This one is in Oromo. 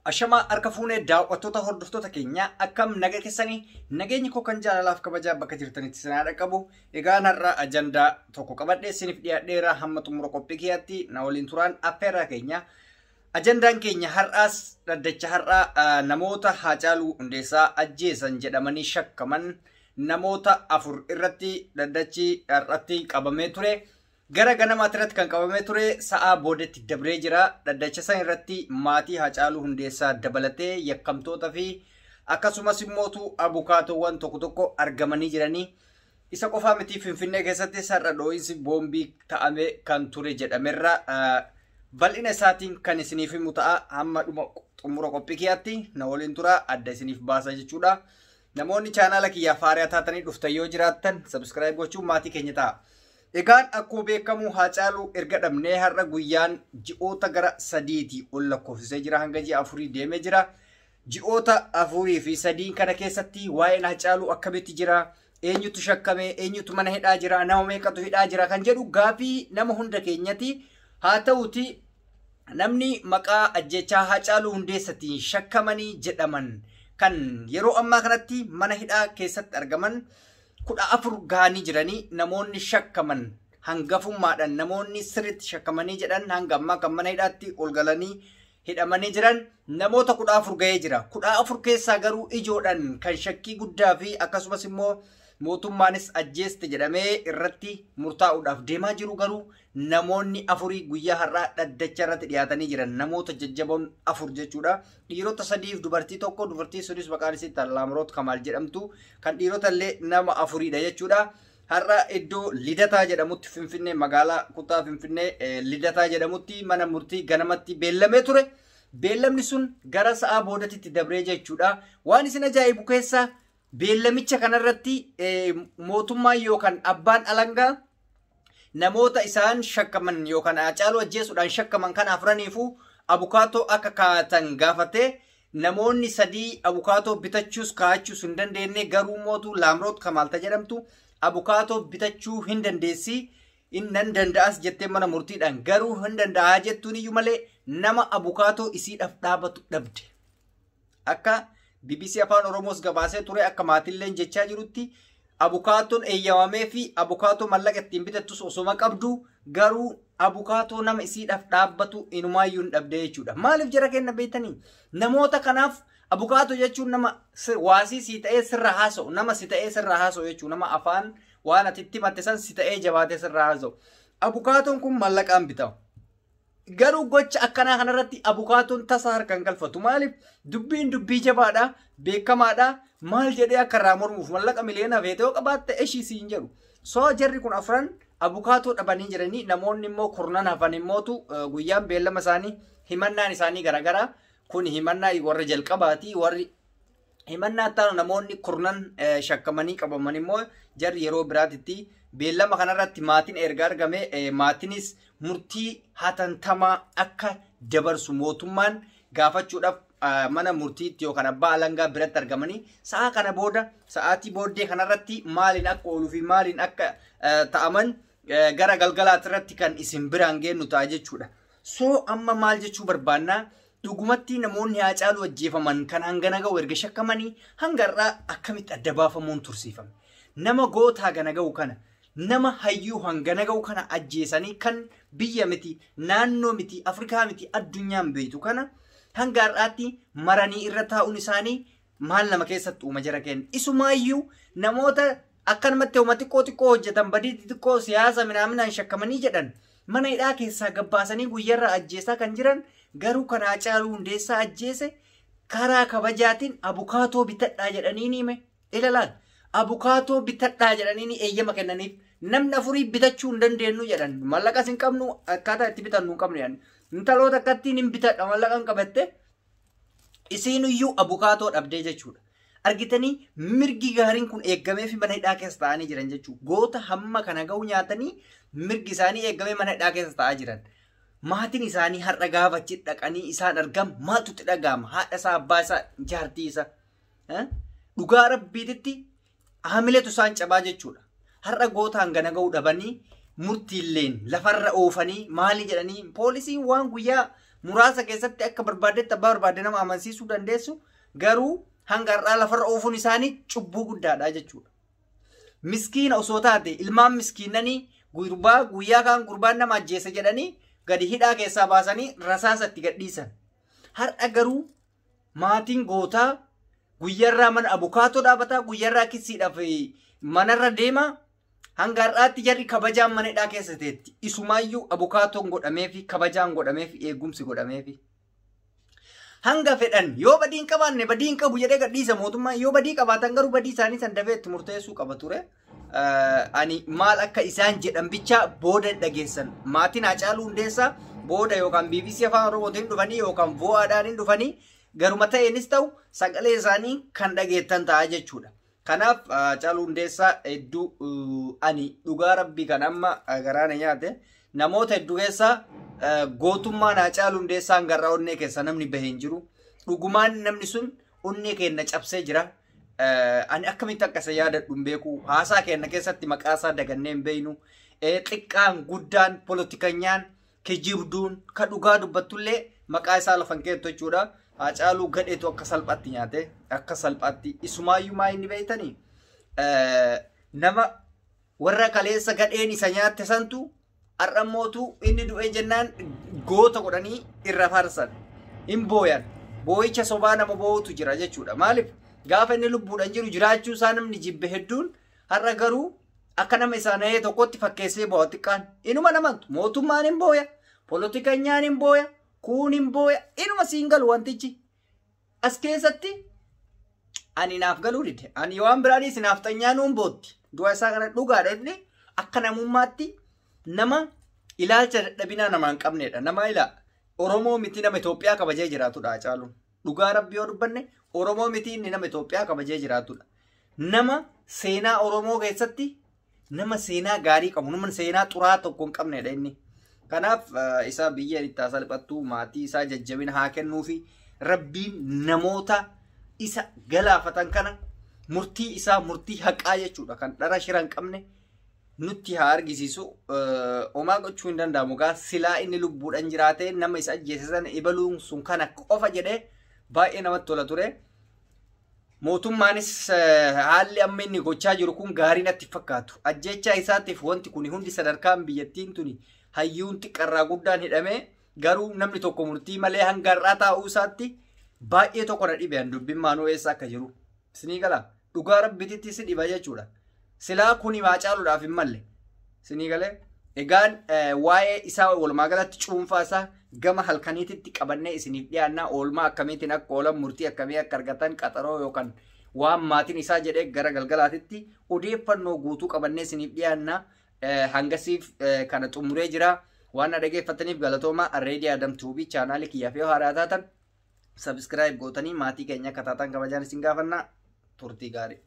Ashamaa harka fuunee daawwattoota hordoftoota keenyaa, akkam naga keessanii? Nageenyi koo kan jaalalaaf kabajaa bakka jirtanitti isin haa dhaqqabu. Egaan har'a ajandaa tokko qabadhee isiniif dhiyaadheera, hamma xumura qophii kiyyaatti na waliin turaan affeerraa keenya. Ajandaan keenya har'aas dhaddacha har'aa namoota Haacaaluu Hundeessaa ajjeesan jedhamanii shakkaman namoota 4 irratti dhaddachi har'atti qabamee ture. Gara ganamaatti irratti kan qabamee ture sa'aa boodetti dabree jira. Dhaddacha san irratti maatii Haacaaluu Hundeessaa dabalatee yakkamtoota fi akkasumas immootu abukaatowwan tokko tokko argamanii jiranii. Isa qofaa miti, Finfinnee keessatti har'a dhoo'insi boombii ta'ame kan ture jedhamerra bal'ina isaatiin kan isiniif himu ta'a. Hamma dhuma xumura qophii kiyyaatti na waliin tura, adda isiniif baasa jechuudha. Namoonni chaanaala kiyyaaf haaraa taatanii dhuftan yoo jiraattan subscribe gochuun maatii keenya ta'a. Egaan akkuma beekamu Haacaaluu erga dhabnee har'a guyyaan ji'oota gara 3ti ol lakkoofsisee jira, hanga ji'a 4 deemee jira. Ji'oota 4 fi 3 kana keessatti waa'een Haacaaluu akkamitti jira? Eenyutu shakkame? Eenyutu mana hidhaa jira? Nama meeqatu hidhaa jira? Kan jedhu gaafii nama hunda keenyati. Haa ta'uti namni maqaa ajjechaa Haacaaluu Hundeessatiin shakkamanii jedhaman kan yeroo ammaa kanatti mana hidhaa keessatti argaman 14 gahanii jiranii. Namoonni shakkaman hangafummaadhaan, namoonni sirriitti shakkamanii jedhan hanga ammaa kan mana hidhaatti ol galanii hidhamanii jiran namoota 14 gahee jira. 14 keessaa garuu ijoodhaan kan shakkii guddaa fi akkasumas immoo mootummaanis ajjeeste jedhamee irratti murtaa'uudhaaf deemaa jiru garuu namoonni 4 guyyaa har'aa dhaddacha irratti dhiyaatanii jiran, namoota jajjaboon 4 jechuudha. Dhiirota 3f dubartii tokko, dubartii sunis maqaan isii Laamroot Kamaal jedhamtu, kan dhiirota illee nama 4dha jechuudha. Har'a iddoo Lidataa jedhamutti, Finfinnee magaalaa kutaa Finfinnee Lidataa jedhamutti mana murtii ganamatti beellamee ture. Beellamni sun gara sa'aa boodatti dabree jechuudha. Waan isin ajaa'ibu keessaa beellamicha kanarratti mootummaan yookaan abbaan alangaa namoota isaan shakkaman yookaan Haacaaluu ajjeesuudhaan shakkaman kana afraniifuu abukaatoo akka kaa'atan gaafatee, namoonni 3 abukaatoo bitachuus kaa'achuus hin dandeenye. Garuu mootu Laamroot Kamaalta jedhamtu abukaatoo bitachuu hin dandeessi, nan danda'as jettee mana murtiidhaan, garuu hin danda'aa jettuun iyyuu malee nama abukaatoo isiidhaaf dhaabatu dhabde. Akka BBC Afaan Oromoos gabaasee ture, akka maatilleen jechaa jirutti, abukaatoon eeyyamamee fi abukaatoo mallaqa ittiin bitattus osoma qabdu garuu abukaatoo nama isiidhaaf dhaabbatu inumaayyuu hin dhabde jechuudha. Maaliif jara kenna beektanii? Namoota kanaaf abukaatoo jechuun nama waasii si ta'ee sirra haasa'u, nama si ta'ee sirra haasa'u jechuudha. Nama afaan waan ati itti himatte san si ta'ee jabaatee sirra haasa'u. Abukaatoon kun mallaqaan bitama. Garuu gocha akkanaa kanarratti abukaatoon tasa harkaan galfatu. Maaliif? Dubbiin dubbii jabaadha, beekamaadha. Maal jedhee akka irraa mormuuf mallaqa miliyoona feetee yoo qabaatte eshii siin jedhu. So jarri kun afran abukaatoo dhabanii jiranii, namoonni immoo kurnan hafan immootu guyyaan beellama isaanii himannaan isaanii garaagaraa. Kun himannaa warra jalqabaati. Warri himannaa taanu namoonni kurnan shakkamanii qabaman immoo jarri yeroo biraatitti beellama kanarratti maatiin erga argame, maatiinis murtii hatantamaa akka dabarsu mootummaan gaafachuudhaaf mana murtiitti yookaan abbaa alangaa biratti argamanii sa'a kana booda, sa'aatii booddee kanarratti maaliin akka ooluu fi maaliin akka ta'aman gara galgalaatti irratti kan isin biraan geennu ta'a jechuudha. So amma maal jechuu barbaannaa? Dhugumatti namoonni Haacaaluu ajjeefaman kan hangana ga'u erga shakkamanii hanga har'aa akkamitti adda baafamuun tursiifame? Nama gootaa gana ga'u kana, nama hayyuu hangana ga'u kana ajjeesanii, kan biyya miti, naannoo miti, Afrikaa miti, addunyaan beektu kana hanga har'aatti maranii irra taa'uun isaanii maal nama keessatti uuma jara kenna? Isumaayyuu namoota akkanumatti homa xiqqoo xiqqoo hojjetan, badii xixiqqoo siyaasa minaaminaan shakkamanii jedhan mana hidhaa keessaa gabbaasanii guyyaarraa ajjeesaa kan jiran, garuu kan Haacaaluu Hundeessaa ajjeese karaa kabajaatiin abukaatoo bitadhaa jedhanii ni hime. Ilalaan abukaatoo bitadhaa jedhanii ni eeyyama kennaniif, namni 4 bitachuu hin dandeenyu jedhan, mallaqas hin qabnu, akkaataa itti bitannu hin qabnu jedhan. Intaloota akkattiin hin bitadha mallaqa hin qabatte, isiin iyyuu abukaatoo dhabdee jechuudha. Argitanii, mirgi gaariin kun eeggamee fi mana hidhaa keessa taa'anii jiran jechuudha. Goota hamma kana ga'u nyaatanii mirgi isaanii eeggamee mana hidhaa keessa taa'aa jiran. Maatiin isaanii har'a gaafa achi dhaqanii isaan argam maaltu itti dhaga'ama? Haadha isaa, abbaa isaa, jaartii isaa. Dhugaa rabbiititti haamiletu isaan cabaa jechuudha. Har'a goota hangana ga'u dhabanii murtiilleen lafarra oofanii maali jedhanii poolisiin waan guyyaa muraasa keessatti akka barbaaddetti abbaa barbaadde nama amansiisuu dandeessu garuu hanga har'aa lafarra oofuun isaanii cubbuu guddaadha jechuudha. Miskiina osoo taate ilmaan miskiinanii gurbaa guyyaa kaan gurbaan nama ajjeese jedhanii gadi hidhaa keessaa baasanii rasaasa itti gadhiisan. Har'a garuu maatiin gootaa guyyarraa mana abukaatoo dhaabataa guyyarraa kisiidhaaf manarra deema hanga har'aatti jarri kabajaan mana hidhaa keessa teetti. Isumaayyuu abukaatoon godhameefi kabajaan godhameefi eegumsi godhameefi. Hanga fedhan yoo badii hin qabaanne badii hin qabu jedhee gadhiisa mootummaan yoo badii qabaatan garuu badii isaanii san dafee itti murteessuu qaba ture. Ani maal akka isaan jedhan bicha booda dhageessan. Maatiin Haacaaluu Hundeessaa booda yookaan BBC Afaan Oromootiin dhufanii yookaan VOAdhaan hin dhufanii garuma ta'eenis ta'u sagalee isaanii kan dhageettan ta'a jechuudha. Kanaaf Haacaaluu Hundeessaa hedduu ani dhugaa rabbii kan amma garaana nyaate namoota hedduu keessaa gootummaan Haacaaluu Hundeessaan garraa onnee keessa namni bahee hin jiru. Dhugumaan namni sun onnee keenya cabsee jira. Ani akkamitti akka isa yaadadhu hin beeku. Haasaa keenya keessatti maqaa isaa dagannee hin beeknu. Xiqqaan guddaan polotikanyaan kijibduun ka dhugaa dubbattullee maqaa isaa lafan keettu jechuudha. Haacaaluu gadheetu akka salphaatti nyaate akka salphaatti isumaayyuu maa inni beektanii nama warra kaleessa gadheen isa nyaatte santu har'ammootu inni du'ee jennaan goota godhanii irra faarsan hin booyan boo'icha sobaa nama boo'utu jira jechuudha. Maaliif gaafa inni lubbuudhaan jiru jiraachuu isaa namni jibbe hedduun har'a garuu akka nama isaa nahee tokkotti fakkeessee boo'a xiqqaan inuma namantu mootummaan hin booya polotikanyaan hin booya kuun hin booya inuma siin galu wantichi as keessatti ani naaf galuu dide ani waan biraadhiis naaf xanyaan nuun bootti du'a isaa kana dhugaadha inni akka namummaatti nama ilaalcha dadhabinaa namaa hin qabnedha. Nama ila Oromoo miti nama Itoophiyaa kabajee jiraatudha Haacaaluun. Dhugaa rabbii yoo dubbanne Oromoo miti inni nama Itoophiyaa kabajee jiraatudha. Nama seenaa Oromoo keessatti nama seenaa gaarii qabu nama seenaa xuraa tokko hin qabnedha inni. Kanaaf isa biyya itti salphattu maatii isaa jajjabina haa kennuufi rabbiin namoota isa galaafatan kana murtii isaa murtii haqaa jechuudha kan dhara shira hin qabne nutti haa argisiisu. Homaa gochuu hin danda'amu gaa silaa inni lubbuudhaan jiraate nama isa ajjeese sana ibaluun sun kana qofa jedhee baay'ee namatti tola ture. Mootummaanis haalli amma inni gochaa jiru kun gaarii natti fakkaatu. Ajjechaa isaatiif wanti kun hundi sadarkaan biyyattiin tuni hayyuun xiqqarraa guddaan hidhamee garuu namni tokko murtii malee hanga har'aa taa'uu isaatti baay'ee tokko na dhibe dubbiin maanuu eessa akka jiru. Isinii gala dhugaa rabbititti si dhiba jechuudha. Silaa kuni Haacaaluudhaaf hin malle. Isinii galee egaan waa'ee isaa walumaa galatti cuunfaa isaa gama halkaniititti qabannee isiniif dhiyaannaa oolmaa akkamiitiin akka oolan murtii akkamii akka argatan qaxaroo yookaan waan maatiin isaa jedhee gara galgalaatitti odeeffannoo guutuu qabannee isiniif dhiyaannaa hangasiif kana xumuree jira. Waan na dhageeffataniif galatooma Reedii Adam Tuubii chaanaalii kiyyaaf yoo haaraa taatan sabiskiraayib gootanii maatii keenya akka taatan kabajaan isin gaafannaa turtii gaarii.